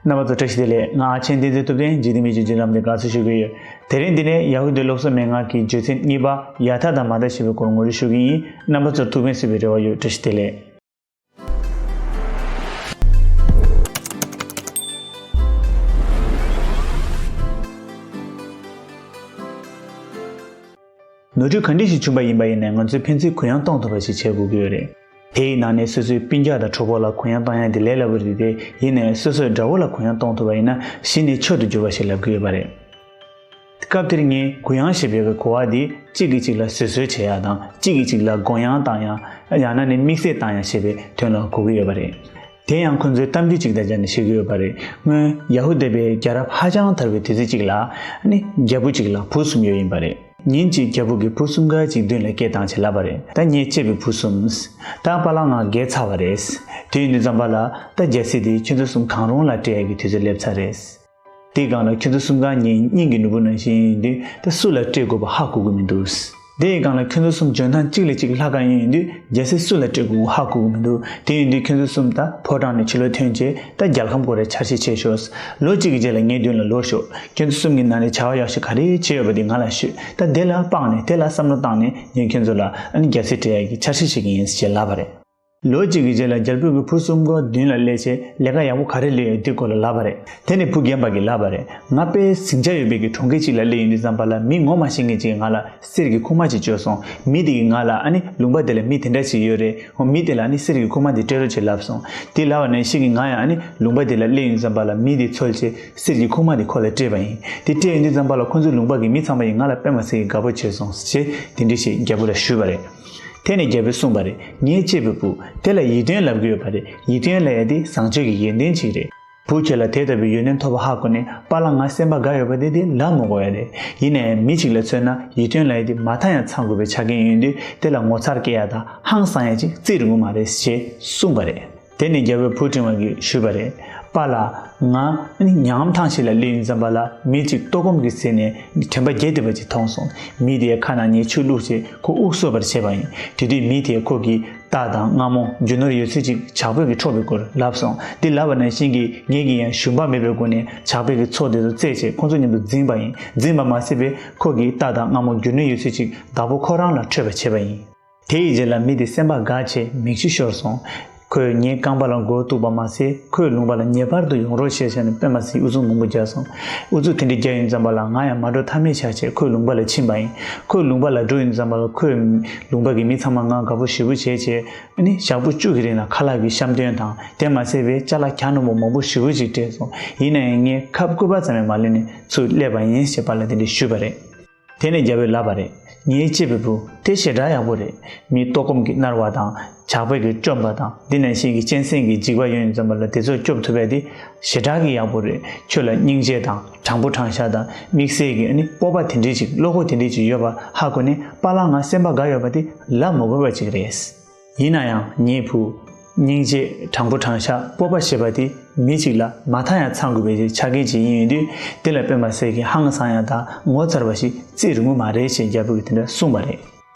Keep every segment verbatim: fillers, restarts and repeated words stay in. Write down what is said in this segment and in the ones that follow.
རྣམ་པ་ཚོ་བཀྲ་ཤིས་བདེ་ལེགས། ང་ཨ་ཆེན་བསྟན་འཛིན་ཐུབ་བསྟན་འཇིག་རྟེན་མི་ཆོས་བརྒྱུད་ལམ་དེ་དགའ་ཚོར་ཞུ་གི་ཡོད། དེ་རིང་འདི་ནས་ཡ་ཧུ་དཱའི་སློབ་གསོ་མན་ངག་གི་བརྗོད་ཚིག་གཉིས་པ་ཡ་ཐ་དང་མ་ཐ་ཞེས་པའི་སྐོར་ངོ་སྤྲོད་ཞུ་གི་ཡིན། རྣམ་པ་ཚོར་ཐུགས་ཕན་གསོས་པའི་རེ་བ་ཡོད། བཀྲ་ཤིས་བདེ་ལེགས། ནོར་འཁྲུལ་ག་འདྲ་ཞིག་བྱུང་པ་ཡིན་པ་ཡིན་ནའི་ང་ཚོས་ཕན་ཚུན་གུ་ཡངས་གཏོང་ཐུབ་པ་ཞིག་བྱེད་དགོས་ཀྱི་ཡོད་རེད། དེའི་ནང་ནས་སོ་སོའི་སྤུན་ཀྱག་དང་གྲོགས་པོ་ལ་གུ་ཡངས་གཏོང་ཡག་དེ་ལས་སླ་པོ་རེད་དེ། ཡིན་ནའི་སོ་སོའི་དགྲ་བོ་ལ་གུ་ཡངས་གཏོང་ཐུབ་པ་ཡིན་ན་གཞི་ནས་མཆོག་ཏུ་གྱུར་པ་ཞིག་ལབ་ཀྱི་ཡོད་པ་རེད། སྐབས་དེར་ངས་གུ་ཡངས་ཞེས་པའི་གོ་བ་འདི་གཅིག་གིས་གཅིག་ལ་བཟོད་གསོལ་བྱེད་ཡག་དང་། གཅིག་གིས་གཅིག་ལ་མགོ་ཡངས་བཏང་ཡག་ཡང་ན་ནི་དམིགས་བསལ་བཏང་ཡག་ཞེས་པའི་དོན་ལ་གོ་གི་ཡོད་པ་རེད། དེ་ཡང་ཁོ་ཚོའི་གཏམ་རྒྱུད་ཅིག་དང་སྦྱར་ནས་བཤད་ཀྱི་ཡོད་པ་རེད། སྔོན་ཡ་ཧུ་དཱ་པའི་རྒྱལ་རབས་ཧ་ཅང་དར་བའི་དུས་ཚོད་ཅིག་ལ་ནི་རྒྱལ་པོ་ཅིག་ལ་བུ་གསུམ་ཡོད་ཡིན་པ་རེད། ཉིན་གཅིག་རྒྱལ་པོ་གིས་བུ་གསུམ་ཀ་ཅིག་མདུན་ལ་སྐད་བཏང་བྱས་ལབ་པ་རེད། ད་ངས་གཅེས་པའི་བུ་གསུམ། ད་པཱ་ལགས་ང་རྒས་ཚར་བ་རེད། དེ་ཡིན་དུས་ཙམ་པ་ལ་ད་རྒྱལ་སྲིད་དེ་ཁྱོད་ཚོ་གསུམ་གང་རུང་ལ་སྤྲད་ཡག་གི་དུས་ཚོད་སླེབས་ཚར་རེད། དེའི་སྒང་ལ་ཁྱོད་ཚོ་གསུམ་ཀ་ངའི་སྙིང་གི་ནོར་བུ་ནང་བཞིན་ཡིན་དུས་ད་སུ་ལ་སྤྲད་དགོས་པ་ཧ་གོ་གི་མི་འདུག་དེའི་སྒང་ལ་ཁྱོད་ཚོ་གསུམ་འཇོན་ཐང་གཅིག་ལས་གཅིག་ལྷག་ག་ཡིན་དུས་རྒྱལ་སྲིད་སུ་ལ་སྤྲད་དགོས་ཧ་གོ་གི་མི་འདུག་དེ་ཡིན་དུས་ཁྱོད་ཚོ་གསུམ་ད་ཕོ་བྲང་ནས་ཕྱི་ལོགས་ཐོན་བྱས་ད་རྒྱལ་ཁམས་སྐོར་ར་འཆར་གཞི་བྱས་ཤོག་ལོ་གཅིག་གི་རྗེས་ལ་ངའི་མདུན་ལ་ལོག་ཤོག་ཁྱོད་ཚོ་གསུམ་གྱི་ནང་ནས་བྱ་བ་ཡག་ཤོས་ག་རེ་བྱས་ཡོད་པ་དེ་ང་ལ་ཤོད། ད་དེ་ལ་དཔག་ནས་དེ་ལ་བསམ་བློ་བཏང་ནས་ངས་ཁྱོད་ཚོ་ལ་ཨ་ནི་རྒྱལ་སྲིད་སྤྲད་ཡག་གི་འཆར་གཞི་བྱེད་ཀྱི་ཡིན་ཞེས་ལབ་པ་རེད། ལོ་གཅིག་གི་རྗེས་ལ་རྒྱལ་པོ་གི་བུ་གསུམ་ཀ་མདུན་ལ་སླེབས་བྱས་ལས་ཀ་ཡག་པོ་ག་རེ་ལས་ཡོད་དེ་སྐོར་ལ་ལབ་པ་རེད། དེ་ནས་བུ་རྒན་པ་གིས་ལབ་པ་རེད། ང་དཔེ་ཟིང་ཆ་ཡོད་པའི་གི་གྲོང་ཁྱེར་ཅིག་ལ་སླེབས་ཡོང་དུས་ཙམ་པ་ལ་མི་ངོ་མ་ཤེས་མཁན་ཅིག་གིས་ང་ལ་གསེར་གྱི་ཁུག་མ་ཅིག་བཅོལ་སོང་། མི་དེ་གིས་ང་ལ་ཨ་ནི་ལུང་པ་དེ་ལ་མི་དེ་འདྲ་ཞིག་ཡོད་རེད། ཧོ་མི་དེ་ལ་ཨ་ནི་གསེར་གྱི་ཁུག་མ་དེ་སྤྲད་རོགས་བྱེད་ལབ་སོང་། དེ་ལབ་པ་ནང་བཞིན་གྱི་ང་ཡང་ཨ་ནི་ལུང་པ་དེ་ལ་སླེབས་ཡོང་དུས་ཙམ་པ་ལ་མི་དེ་འཚོལ་བྱས་གསེར་གྱི་ཁུག་མ་དེ་ཁོ་ལ་སྤྲད་པ་ཡིན། དེ་སྤྲད་ཡོང་དུས་ཙམ་པ་ལ་ཁོ་ཚོའི་ལུང་པ་གི་མི་ཚང་མ་ཡིས་ང་ལ་དཔེ་མ་སྲིད་ཀྱི་དགའ་པོ་བྱས་སོང་ཞེས་དེ་འདྲ་ཞིག་རྒྱལ་པོ་ལ་ཞུས་པ་རེད། དེ་ནས་རྒྱལ་པོས་གསུངས་པ་རེད། ངའི་གཅེས་པའི་བུ། དེ་ལ་ཡིད་རྟོན་ལབ་ཀྱི་ཡོད་པ་རེད། ཡིད་རྟོན་ལབ་ཡ་དེ་བཟང་སྤྱོད་ཀྱི་ཡོན་ཏན་ཅིག་རེད། བུ་ཁྱོད་ལ་དེ་ལྟ་བུའི་ཡོན་ཏན་ཐོབ་པ་ཧ་གོ་ནས་པཱ་ལགས་ང་སེམས་པ་དགའ་ཡོད་པ་དེ་དེ་ལབ་མི་དགོས་ཡ་རེད། ཡིན་ནའི་མི་གཅིག་ལ་མཚོན་ན་ཡིད་རྟོན་ལབ་ཡ་དེ་མ་མཐའ་ཡང་ཚང་དགོས་པའི་ཆ་རྐྱེན་ཡོད་དུས་དེ་ལ་ངོ་མཚར་སྐྱེ་ཡ་དང་ཧང་སང་ཡ་ཅིག་རྩིས་རིག་གི་མ་རེད་ཞེས་གསུངས་པ་རེད། དེ་ནས་རྒྱལ་པོས་བུ་འབྲིང་བ་གིས་ཞུས་པ་རེད། པཱ་ལགས། ང་ནི་ཉམས་ཐང་ཞིག་ལ་སླེབས་ཡོང་ཙམ་པ་ལ་མི་གཅིག་ལྟོགས་སྐོམ་གྱིས་གཟིར་ནས་དྲན་པ་བརྒྱལ་བསྡད་པ་ཅིག་མཐོང་སོང་། མི་དེའི་ཁ་ནང་ངས་ཆུ་བླུགས་བྱས་ཁོ་དབུགས་གསོད་པར་བྱས་པ་ཡིན། དེ་དུས་མི་དེས་ཁོ་གི་རྟ་དང་རྔ་མོང་རྒྱུ་ནོར་ཡོད་ཚད་ཅིག་ཇག་པོས་ཀྱིས་འཕྲོག་པའི་སྐོར་ལབ་སོང་། འདི་ལབ་པ་ནང་བཞིན་གྱིས་ངེད་ཀྱིས་ཡང་ཞུམ་པ་མེད་པའི་སྒོ་ནས་ཇག་པོས་ཀྱིས་མཚོ་དེ་ཚོ་བཙལ་བྱས་ཁོ་ཚོ་མཉམ་དུ་འཛིངས་པ་ཡིན། འཛིངས་པ་མ་ཟད་པའི་ཁོ་གི་རྟ་དང་རྔ་མོང་རྒྱུ་ནོར་ཡོད་ཚད་ཅིག་བདག་པོ་ཁོ་རང་ལ་འཕྲོད་པར་བྱས་པ་ཡིན། དེ་ཡི་རྗེས་ལ་མི་དེ་སེམས་པ་དགའ་བྱས་མིག་ཆུ་ཤོར་སོང་། ཁོས་ངའི་རྐང་པ་ལ་མགོ་གཏུགས་པ་མ་ཟད་ཁོའི་ལུང་པ་ལ་ངེས་པར་དུ་ཡོང་རོགས་བྱེད་བྱས་ནས་དཔེ་མ་སྲིད་ཨུ་ཚུགས་མང་པོ་རྒྱག་སོང་། ཨུ་ཚུགས་དེ་འདྲ་རྒྱག་ཡོང་ཙམ་པ་ལ་ང་ཡང་མ་འགྲོ་ཐབས་མེད་ཆགས་བྱས་ཁོའི་ལུང་པ་ལ་ཕྱིན་པ་ཡིན། ཁོའི་ལུང་པ་ལ་འགྲོ་ཡོང་ཙམ་པ་ལ་ཁོའི་ལུང་པ་གི་མི་ཚང་མ་ང་དགའ་པོ་ཞེ་པོ་བྱས་བྱས་ཨ་ནི་ཞག་པོ་བཅུ་གི་རིང་ལ་ཁ་ལག་གི་བཤམས་སྟོན་དང་དེ་མ་ཟད་པའི་ཅ་ལག་གྱ་ནོམ་པོ་མང་པོ་ཞེ་པོ་ཅིག་སྤྲད་སོང་། ཡིན་ན་ཡང་ངས་ཁབ་སྐུད་པ་ཙམ་ཡང་མ་ལེན་ནས་ཚུར་སླེབས་པ་ཡིན་ཞེས་པཱ་ལགས་དེ་འདྲ་ཞུས་པ་རེད། དེ་ནས་རྒྱལ་པོས་ལབ་པ་རེད། ངའི་གཅེས་པའི་བུ། དེ་ཞེ་དྲག་ཡག་པོ་རེད། མི་ལྟོགས་སྐོམ་གྱིས་མནར་བ་དང་ཇག་པས་ཀྱིས་བཅོམ་པ་དང་འདི་ནང་བཞིན་གྱི་གཅན་གཟན་གྱི་འཇིགས་པ་ཡོང་ཡོང་ཙམ་པ་ལ་དེ་ཚོ་སྐྱོབ་ཐུབ་པ་དེ་ཞེ་དྲག་གི་ཡག་པོ་རེད། ཁྱོད་ལ་སྙིང་རྗེ་དང་དྲང་པོ་དྲང་བཞག་དང་དམིགས་བསལ་གྱི་ཨ་ནི་སྤོབས་པ་དེ་འདྲའི་ཅིག་བློ་ཁོག་དེ་འདྲའི་ཅིག་ཡོད་པ་ཧ་གོ་ནས་པཱ་ལགས་ང་སེམས་པ་དགའ་ཡོད་པ་དེ་ལབ་མ་དགོས་པ་ཅིག་རེད། ཡིན་ན་ཡང་ངའི་བུ། སྙིང་རྗེ་དྲང་པོ་དྲང་བཞག་སྤོབས་པ་ཞེས་པ་དེ་མི་གཅིག་ལ་མ་མཐའ་ཡང་ཚང་དགོས་པའི་ཆ་རྐྱེན་ཅིག་ཡིན་ཡོད་དུས་དེ་ལ་དཔེ་མ་སྲིད་ཀྱི་ཧང་སང་ཡ་དང་ངོ་མཚར་བ་ཞིག་བརྩི་རུང་བ་མ་རེད་ཅེས་རྒྱལ་པོ་གིས་དེ་འདྲ་གསུངས་པ་རེད།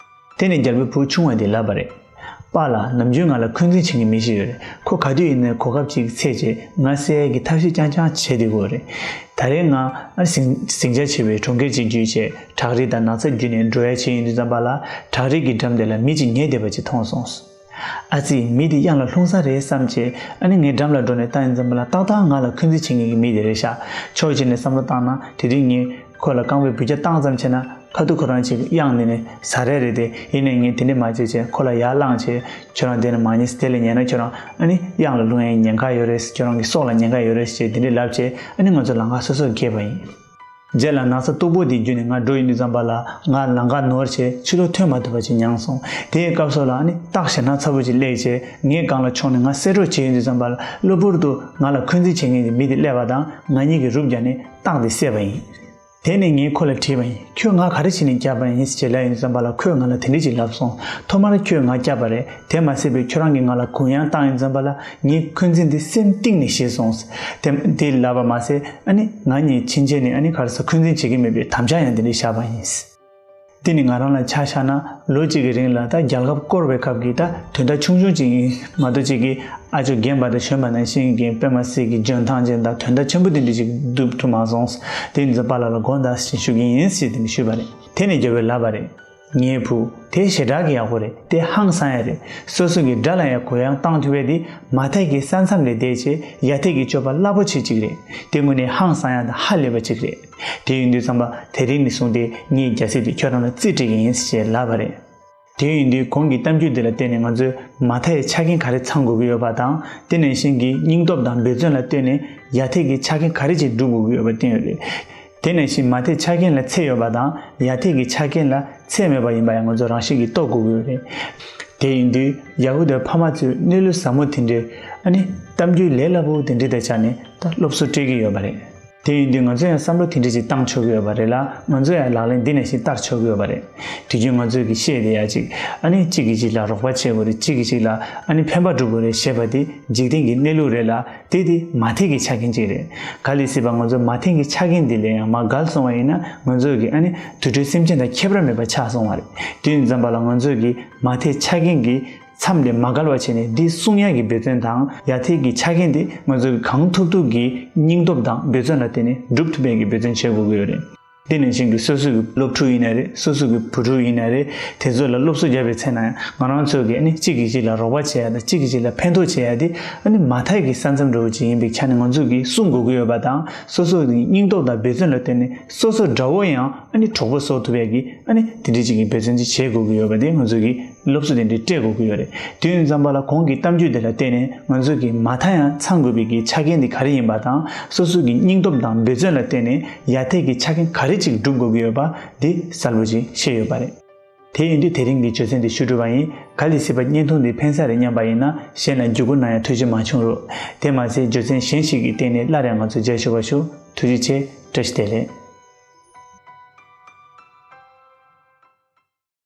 དེ་ནས་རྒྱལ་པོའི་བུ་ཆུང་བ་དེས་ལབ་པ་རེད། པཱ་ལགས་ནམ་རྒྱུན་ང་ལ་འཁོན་འཛིན་བྱེད་མཁན་མི་ཞིག་ཡོད་རེད། ཁོ་ག་དུས་ཡིན་ནའི་གོ་སྐབས་ཅིག་འཚོལ་བྱས་ང་བསད་ཡས་ཀྱི་ཐབས་ཤེས་རྐྱང་རྐྱང་བྱེད་བསྡད་ཀྱི་ཡོད་རེད། ད་རེས་ང་ཨ་ཟིང་ཟིང་ཆ་ཆེ་བའི་གྲོང་ཁྱེར་ཅིག་བརྒྱུད་བྱས་བྲག་རི་དང་ནགས་ཚལ་བརྒྱུད་ནས་འགྲོ་ཡ་བྱས་ཡོང་དུས་ཙམ་པ་ལ་བྲག་རི་གི་འགྲམ་དེ་ལ་མི་གཅིག་ཉལ་བསྡད་པ་ཅིག་མཐོང་སོང་། ཨ་ཙི་མི་དེ་གཡང་ལ་ལྷུང་ས་རེད་བསམ་བྱས་ཨ་ནི་ངའི་འགྲམ་ལ་འགྲོ་ནས་བལྟ་ཡོང་ཙམ་པ་ལ་ཏག་ཏག་ང་ལ་འཁོན་འཛིན་བྱེད་མཁན་གྱི་མི་དེ་རེད་ཤག་ཕྱོགས་གཅིག་ནས་བསམ་བློ་བཏང་ན་དེ་དུས་ངས་ཁོ་ལ་རྐང་པའི་འབུད་རྒྱག་བཏང་ཙམ་བྱས་ན་ཁ་ཐུག་ཁོ་རང་ཅིག་གཡང་འདི་ནས་ཟ་རེ་རེད་དེ། ཡིན་ནའི་ངས་དེ་འདྲ་མ་བྱས་བྱས་ཁོ་ལ་ཡར་ལངས་བྱས་ཁྱོད་རང་འདི་ནས་མ་ཉལ་ཟེར། དེ་ལ་ཉལ་ན་ཁྱོད་རང་ཨ་ནི་གཡང་ལ་ལྷུང་ཡའི་ཉེན་ཁ་ཡོད་རེད། ཁྱོད་རང་གི་སྲོག་ལ་ཉེན་ཁ་ཡོད་རེད་ཅེས་དེ་འདྲ་ལབ་བྱས་ཨ་ནི་ང་ཚོ་ལམ་ཁ་སོ་སོར་བརྒལ་བ་ཡིན། རྗེས་ལ་ན་ཚ་སྟུག་པོ་དེ་བརྒྱུད་ནས་ང་འགྲོ་ཡོང་དུས་ཙམ་པ་ལ་ང་ལམ་ཁ་ནོར་བྱས་ཕྱི་ལོགས་ཐོན་མ་ཐུབ་པ་ཅིག་མྱངས་སོང་། དེའི་སྐབས་སུ་ལ་ཨ་ནི་སྟག་ཞེ་སྣང་ཚ་པོ་ཅིག་སླེབས་བྱས་ངའི་སྒང་ལ་མཆོངས་ནས་ང་བསད་རོགས་བྱས་ཡོང་དུས་ཙམ་པ་ལ་གློ་བུར་དུ་ང་ལ་འཁོན་འཛིན་བྱེད་མཁན་གྱི་མི་དེ་སླེབས་པ་དང་ང་གཉིས་ཀྱིས་རུབ་བརྒྱབ་ནས་སྟག་དེ་བསད་པ་ཡིན། དེ་ནས་ངས་ཁོ་ལ་དྲིས་པ་ཡིན། ཁྱོས་ང་ག་རེ་བྱས་ནས་བསྐྱབས་པ་ཡིན་ཞེས་ལབ་ཡོང་དུས་ཙམ་པ་ལ་ཁོས་ང་ལ་དེ་འདྲ་ཅིག་ལབ་སོང་། ཐོག་མར་ཁྱོས་ང་བསྐྱབས་པ་རེད། དེ་མ་ཟད་པའི་ཁྱོད་རང་གིས་ང་ལ་གུ་ཡངས་བཏང་ཡོང་དུས་ཙམ་པ་ལ་ངའི་འཁོན་འཛིན་དེ་སེམས་གཏིང་ནས་ཞི་སོང་། དེ་དེ་ལབ་པ་མ་ཟད་ཨ་ནི་ང་གཉིས་ཕྱིན་ཆད་ནས་ཨ་ནི་ག་རེ་ཟེར་འཁོན་འཛིན་བྱེད་ཀྱི་མེད་པའི་དམ་བཅའ་ཡང་དེ་འདྲ་བཞག་པ་ཡིན། དེ་ནི་ང་རང་ལ་ཆ་བཞག་ན་ལོ་གཅིག་གི་རིང་ལ་ད་རྒྱལ་ཁབ་བསྐོར་བའི་སྐབས་ཀྱི་ད་དོན་དག་ཆུང་ཆུང་ཅིག་ཡིན་མ་གཏོགས། གཅིག་གི་ཨ་ཇོ་རྒན་པ་དང་གཞོན་པ་ནང་བཞིན་གྱི་དཔེ་མ་སྲིད་ཀྱི་འཇོན་ཐང་ཅན་དང་དོན་དག་ཆེན་པོ་དེ་འདྲ་ཅིག་སྒྲུབ་ཐུབ་མ་སོང་། དེ་ཡིན་ཙང་པཱ་ལགས་ལ་དགོངས་དག་ཞེས་ཞུ་གི་ཡིན་ཞེས་དེ་ནི་ཞུས་པ་རེད། དེ་ནས་རྒྱལ་པོས་ལབ་པ་རེད། ངའི་བུ། དེ་ཞེ་དྲག་གི་ཡག་པོ་རེད། དེ་ཧང་སང་ཡ་རེད། སོ་སོ་གི་དགྲ་ལ་ཡང་གུ་ཡངས་བཏང་ཐུབ་ཡ་དེ་མ་མཐའི་གི་ས་མཚམས་ལས་འདས་བྱས་ཡར་ཐོན་གྱི་སྤྱོད་པ་རླབས་པོ་ཆེ་གཅིག་རེད། དེ་དངོས་གནས་ཧང་སང་ཡ་དང་ཧ་ལས་པ་གཅིག་རེད། དེ་ཡིན་དུས་ཙམ་པ་དེ་རིང་ནས་བཟུང་སྟེ་ངས་རྒྱལ་སྲིད་དེ་ཁྱོད་རང་ལ་རྩིས་སྤྲད་ཀྱི་ཡིན་ཞེས་ལབ་པ་རེད། དེ་ཡིན་དུས་གོང་གི་གཏམ་རྒྱུད་འདི་ལ་བརྟེན་ནས་ང་ཚོས་མ་མཐའི་ཆ་རྐྱེན་ག་རེ་ཚང་དགོས་ཀྱི་ཡོད་པ་དང་། དེ་ནང་བཞིན་གྱི་སྙིང་སྟོབས་དང་འབད་བརྩོན་ལ་བརྟེན་ནས་ཡར་ཐོན་གྱི་ཆ་རྐྱེན་ག་རེ་ཅིག་སྒྲུབ་དགོས་ཀྱི་ཡོད་པ་བསྟན་ཡོད་རེད། དེ་ནང་བཞིན་མ་མཐའི་ཆ་རྐྱེན་ལ་ཚད་ཡོད་པ་དང་ཡར་ཐོན་གྱི་ཆ་རྐྱེན་ལ་ཚད་མེད་པ་ཡིན་པ་ཡང་ང་ཚོ་རང་བཞིན་གྱིས་རྟོགས་དགོས་ཀྱི་ཡོད་རེད། དེ་ཡིན་དུས་ཡ་ཧུ་དཱའི་ཕ་མ་ཚོས་གནས་ལུགས་ཟབ་མོ་དེ་འདྲའི། ཨ་ནི་གཏམ་རྒྱུད་ལས་སླ་པོ་དེ་འདྲའི་དང་སྦྱར་ནས་ད་སློབ་གསོ་སྤྲད་ཀྱི་ཡོད་པ་རེད། དེ་ཡིན་དུས་ང་ཚོ་ཡང་བསམ་བློ་དེ་འདྲ་ཞིག་བཏང་ཆོག་གི་ཡོད་པ་རེད་ལ། ང་ཚོ་ཡང་ལག་ལེན་འདི་ནང་བཞིན་བསྟར་ཆོག་གི་ཡོད་པ་རེད། དུས་རྒྱུན་ང་ཚོས་ཀྱི་བཤད་བསྡད་ཡ་ཅིག་ཨ་ནི་གཅིག་གིས་གཅིག་ལ་རོགས་པ་བྱེད་དགོས་རེད། གཅིག་གིས་གཅིག་ལ་ཨ་ནི་ཕན་པ་སྒྲུབ་དགོས་རེད་ཞེས་པ་དེ་འཇིག་རྟེན་གྱི་གནས་ལུགས་རེད་ལ། དེ་དེ་མ་མཐའི་གི་ཆ་རྐྱེན་ཅིག་རེད། གལ་སྲིད་པ་ང་ཚོ་མ་མཐའི་གི་ཆ་རྐྱེན་འདི་ལས་ཡང་མ་འགལ་སོང་བ་ཡིན་ན། ང་ཚོ་གི་ཨ་ནི་དུད་འགྲོའི་སེམས་ཅན་དང་ཁྱད་པར་མེད་པ་ཆགས་སོང་བ་རེད། དེ་ཡིན་ཙམ་པ་ལ་ང་ཚོ་གི་མ་མཐའི་ཆ་རྐྱེན་གྱི་མཚམས་ལས་མ་འགལ་བ་བྱས་ནས་འདི་སྲུང་ཡག་གི་འབད་བརྩོན་དང་། ཡར་ཐོན་གྱི་ཆ་རྐྱེན་དེ་ང་ཚོ་གིས་གང་ཐུབ་ཐུབ་ཀྱིས་སྙིང་སྟོབས་དང་འབད་བརྩོན་ལ་བརྟེན་ནས་སྒྲུབ་ཐུབ་པའི་གི་འབད་བརྩོན་བྱེད་དགོས་ཀྱི་ཡོད་རེད། དེ་ནང་བཞིན་གྱི་སོ་སོ་གི་སློབ་ཕྲུག་ཡིན་ན་རེད། སོ་སོ་གི་བུ་ཕྲུག་ཡིན་ན་རེད། དེ་ཚོ་ལ་སློབ་གསོ་རྒྱབ་པའི་ཚེ་ན་ཡང་ང་རང་ཚོ་གིས་ཨ་ནི་གཅིག་གིས་གཅིག་ལ་རོགས་པ་བྱེད་ཡ་དང་གཅིག་གིས་གཅིག་ལ་ཕན་ཐོགས་བྱེད་ཡ་དེ་ཨ་ནི་མ་མཐའི་གི་ས་མཚམས་འདྲ་བོ་ཅིག་ཡིན་པའི་ཆ་ནས་ང་ཚོ་གིས་སྲུང་དགོས་ཀྱི་ཡོད་པ་དང་། སོ་སོ་གི་སྙིང་སྟོབས་དང་འབད་བརྩོན་ལ་བརྟེན་ནས་སོ་སོ་དགྲ་བོ་ཡང་ཨ་ནི་གྲོགས་པོ་བཟོ་ཐུབ་ཡ་གི་ཨ་ནི་དེ་འདྲ་ཅིག་གི་འབད་བརྩོན་ཅིག་བྱེད་དགོས་ཀྱི་ཡོད་པ་དེ་ང་ཚོ་གིས་སློབ་གསོ་དེ་འདྲའི་སྤྲད་དགོས་ཀྱི་ཡོད་རེད། དུས་ཡུན་ཙམ་པ་ལ་གོང་གི་གཏམ་རྒྱུད་དེ་ལ་བརྟེན་ནས་ང་ཚོ་གི་མ་མཐའ་ཡང་ཚང་དགོས་པའི་གི་ཆ་རྐྱེན་དེ་ག་རེ་ཡིན་པ་དང་། སོ་སོ་གི་སྙིང་སྟོབས་དང་འབད་བརྩོན་ལ་བརྟེན་ནས་ཡར་ཐོན་གྱི་ཆ་རྐྱེན་ག་རེ་ཅིག་སྒྲུབ་དགོས་ཀྱི་ཡོད་པ་དེ་གསལ་པོ་ཅིག་ཤེས་ཡོད་པ་རེད། དེ་ཡིན་དུས་དེ་རིང་གི་བརྗོད་ཚན་འདི་ཞུ་གྲུབ་པ་ཡིན། གལ་སྲིད་པ་བརྙན་ཐུང་འདི་ཕན་ས་རེད་སྙམ་པ་ཡིན་ན། གཞན་ལ་བརྒྱུད་སྐུར་གནང་ཡ་ཐུགས་རྗེ་མ་བྱུང་རོགས། དེ་མ་ཟད་བརྗོད་ཚན་གཞན་ཞིག་གི་སྟེང་ནས་སླར་ཡང་ང་ཚོ་མཇལ་ཆོག་པ་ཞུ། ཐུགས་རྗེ་ཆེ། བཀྲ་ཤིས་བདེ་ལེགས།